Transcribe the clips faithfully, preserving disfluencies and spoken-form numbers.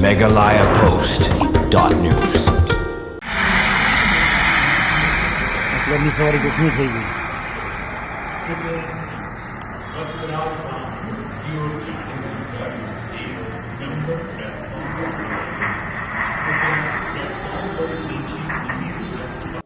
Meghalaya Post dot news. Let me sorry, good news.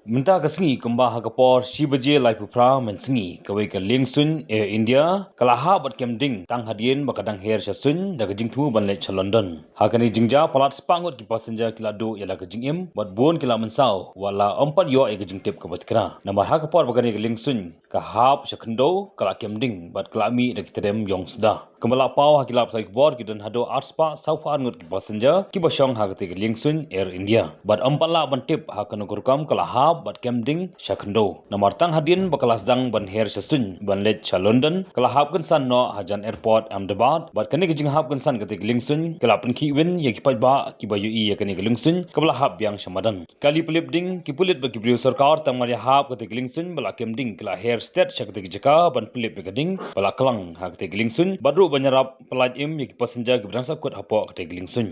Mynta ka sngi kumba ha ka por shi baje laiphew phra mynsngi, kawei ka liengsuiñ Air India ka la hap bad kem ding tang hadien ba ka dang her sha suiñ da ka jingthmu ban leit sha London. Ha kane ka jingjia palat spah ngut ki passenger ki la duh ïa la ka jingim bad bun ki la mynsaw wat la ym pat ïoh ïa ka jingtip kaba tikna. Namar ha ka por ba kane ka liengsuiñ ka hap sha khyndew ka la kem ding bad ka la mih da ki tdem ïong suda. Kumba la paw ha ki lad pathai khubor, ki don haduh arspah sawphew ar ngut ki passenger kiba shong ha kata ka liengsuiñ Air India. Bad ym pat lah ban tip ha kano ka rukom ka la hap bad kem ding sha khyndew. Namar tang hadien ba ka la sdang ban her sha suiñ ban leit sha London, ka la hap kynsan noh hajan Airport Ahmedabad. Bad kane ka jinghap kynsan kata ka liengsuiñ ka la pynkhih win ïa ki paidbah kiba ïohi ïa kane ka liengsuiñ kaba la hap biang sha madan. Kali pynlip ding ki pulit bad ki briew sorkar tang mar ïahap kata ka liengsuiñ ba la kem ding, ki la her stet sha kata ka jaka ban pynlip ïa ka ding ba la klang ha kata ka liengsuiñ bad ruh ban ïarap pyllait im ïa ki passenger kiba dang sahkut hapoh kata ka liengsuiñ.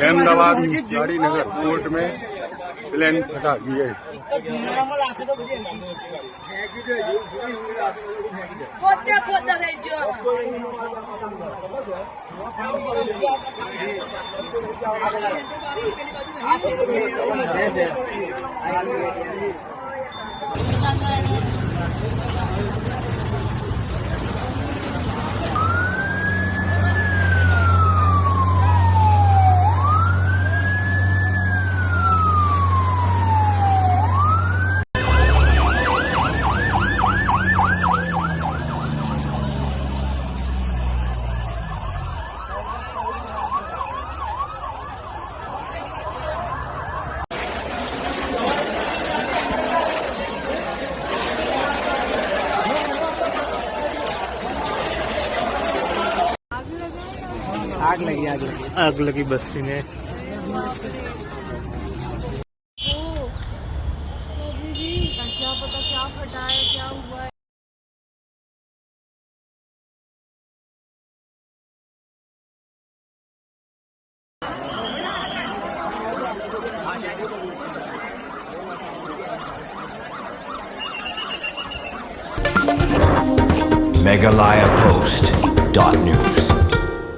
Ahmedabad Gandhinagar port में plane फटा, ये आग लगी, आग लगी। आग लगी बस्ती में। क्या पता क्या फटा है, क्या हुआ है। Meghalaya Post dot news.